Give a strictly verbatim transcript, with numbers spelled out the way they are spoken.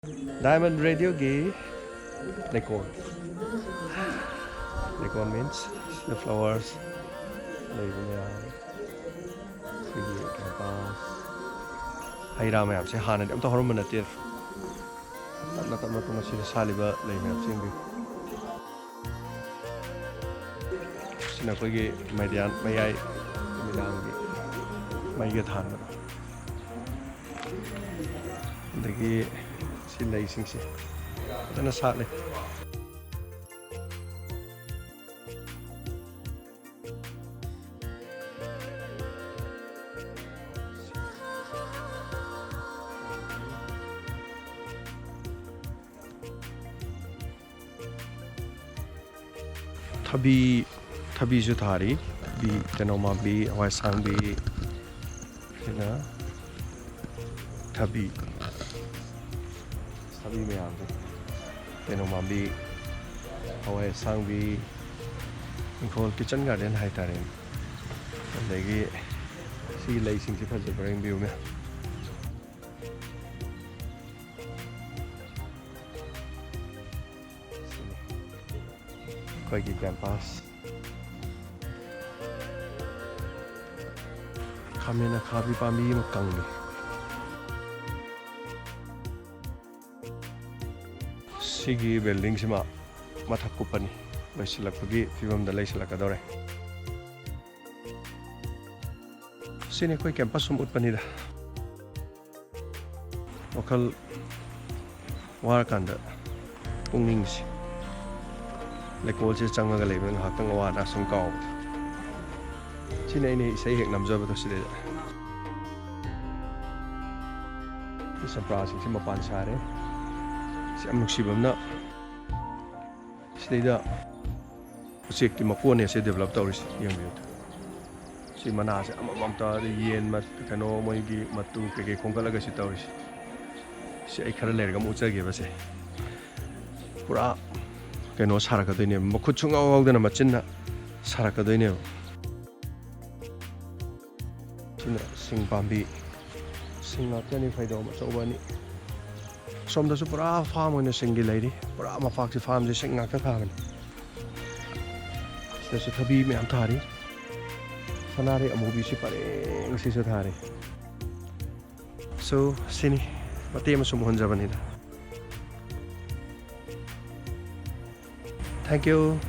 Diamond Radioꯒꯤ ꯂꯩꯀꯣꯜ, ꯂꯩꯀꯣꯜ means the flowers, ꯂꯩꯕ ꯃꯌꯥꯝ, ꯁꯤꯒꯤ campus, ꯍꯩ ꯔꯥ ꯃꯌꯥꯝꯁꯦ ꯍꯥꯟꯅꯗꯤ ꯑꯝꯇ ꯍꯧꯔꯝꯕ ꯅꯠꯇꯦ꯫ ꯇꯞꯅ ꯇꯞꯅ ꯇꯞꯅ ꯁꯤꯗ ꯁꯥꯠꯂꯤꯕ ꯂꯩ ꯃꯌꯥꯝꯁꯤꯡꯗꯨ꯫ ꯁꯤꯅ ꯑꯩꯈꯣꯏꯒꯤ ꯃꯩꯗꯥꯟ ꯃꯌꯥꯏ ꯅꯨꯃꯤꯗꯥꯡꯒꯤ ꯃꯩꯒ ꯊꯥꯟꯕꯗꯣ꯫ ꯑꯗꯒꯤ ꯁꯤ ꯂꯩꯁꯤꯡꯁꯦ ꯐꯖꯅ ꯁꯥꯠꯂꯤ꯫ ꯊꯕꯤ, ꯊꯕꯤꯁꯨ ꯊꯥꯔꯤ꯫ ꯊꯕꯤ, ꯇꯦꯅꯧ ꯃꯥꯟꯕꯤ, ꯍꯋꯥꯏ ꯑꯁꯥꯡꯕꯤ, ꯁꯤꯅ ꯊꯕꯤ, ꯊꯕꯤ ꯃꯌꯥꯝꯁꯦ, ꯇꯦꯅꯧ ꯃꯥꯟꯕꯤ, ꯍꯋꯥꯏ ꯑꯁꯥꯡꯕꯤ, ꯏꯪꯈꯣꯜ kitchen garden ꯍꯥꯏꯇꯥꯔꯦꯅꯦ꯫ ꯑꯗꯒꯤ ꯁꯤꯒꯤ ꯂꯩꯁꯤꯡꯁꯦ ꯐꯖꯕ꯭ꯔꯥ ꯌꯦꯡꯕꯤꯌꯨꯅꯦ꯫ ꯑꯩꯈꯣꯏꯒꯤ campus꯫ ꯈꯥꯃꯦꯟ ꯑꯈꯥꯕꯤ ꯄꯥꯝꯕꯤ ꯑꯃ ꯀꯪꯉꯤ꯫ ꯁꯤꯒꯤ buildingꯁꯤꯃ ꯃꯊꯛ ꯀꯨꯞꯄꯅꯤ꯫ ꯂꯣꯏꯁꯤꯜꯂꯛꯄꯒꯤ ꯐꯤꯕꯝꯗ ꯂꯩꯁꯤꯜꯂꯛꯀꯗꯧꯔꯦ꯫ ꯁꯤꯅꯤ ꯑꯩꯈꯣꯏ campus ꯁꯨꯝ ꯎꯠꯄꯅꯤꯗ꯫ ꯋꯥꯈꯜ ꯋꯥꯔꯀꯥꯟꯗ ꯄꯨꯛꯅꯤꯡꯁꯤ ꯂꯩꯀꯣꯜꯁꯤꯗ ꯆꯪꯉꯒ ꯂꯩꯕꯗ ꯉꯥꯏꯍꯥꯛꯇꯪ ꯑꯋꯥ ꯑꯅꯥ ꯁꯨꯝ ꯀꯥꯎꯕꯗꯣ꯫ ꯁꯤꯅꯤ ꯑꯩꯅ ꯏꯁꯩ ꯍꯦꯛ ꯅꯝꯖꯕꯗꯣ ꯁꯤꯗꯩꯗ꯫ ꯁꯤ ꯆꯝꯄ꯭ꯔꯥꯁꯤꯡꯁꯤ ꯃꯄꯥꯟ ꯁꯥꯔꯦ꯫ ꯁꯤ ꯌꯥꯝ ꯅꯨꯡꯁꯤꯕ ꯑꯃꯅ ꯁꯤꯗꯩꯗ ꯎꯆꯦꯛꯀꯤ ꯃꯀꯣꯟꯅꯦ ꯁꯤ develop ꯇꯧꯔꯤꯁꯤ, ꯌꯦꯡꯕꯤꯌꯨ꯫ ꯁꯤ ꯃꯅꯥꯁꯦ ꯑꯃꯃꯝꯇ, ꯑꯗꯩ ꯌꯦꯟ ꯃ-, ꯀꯩꯅꯣ, ꯃꯣꯏꯒꯤ ꯃꯇꯨ ꯀꯩꯀꯩ ꯈꯣꯝꯒꯠꯂꯒ ꯁꯤ ꯇꯧꯔꯤꯁꯤ꯫ ꯁꯤ ꯑꯩ ꯈꯔ ꯂꯩꯔꯒ ꯑꯃꯨꯛ ꯎꯠꯆꯒꯦꯕ꯫ ꯁꯦ ꯄꯨꯔꯥ ꯀꯩꯅꯣ ꯁꯥꯔꯛꯀꯗꯣꯏꯅꯦꯕ, ꯃꯈꯨꯠ ꯁꯨꯡꯌꯥꯎ ꯌꯥꯎꯗꯅ ꯃꯆꯤꯟꯅ ꯁꯥꯔꯛꯀꯗꯣꯏꯅꯦꯕ꯫ ꯁꯤꯅ ꯁꯤꯡ ꯄꯥꯝꯕꯤ, ꯁꯤꯡ ꯉꯥꯛꯇꯅꯤ, ꯐꯩꯗꯣꯝ ꯑꯆꯧꯕ ꯑꯅꯤ꯫ ꯁꯣꯝꯗꯁꯨ ꯄꯨꯔꯥ ꯐꯥꯔꯝ ꯑꯣꯏꯅ ꯁꯤꯡꯒꯤ ꯂꯩꯔꯤ꯫ ꯄꯨꯔꯥ ꯃꯄꯥꯛꯁꯤ ꯐꯥꯔꯝꯁꯤ ꯁꯤꯡ ꯉꯥꯛꯇ ꯊꯥꯕꯅꯤ꯫ ꯁꯤꯗꯁꯨ ꯊꯕꯤ ꯃꯌꯥꯝ ꯊꯥꯔꯤ꯫ ꯁꯅꯥꯔꯩ ꯑꯃꯨꯕꯤꯁꯤ ꯄꯔꯦꯡ ꯁꯤꯁꯨ ꯊꯥꯔꯤ꯫ So, ꯁꯤꯅꯤ꯫ ꯃꯇꯦꯛ ꯑꯃ ꯁꯨꯝ ꯎꯍꯟꯖꯕꯅꯤꯗ꯫ Thank you꯫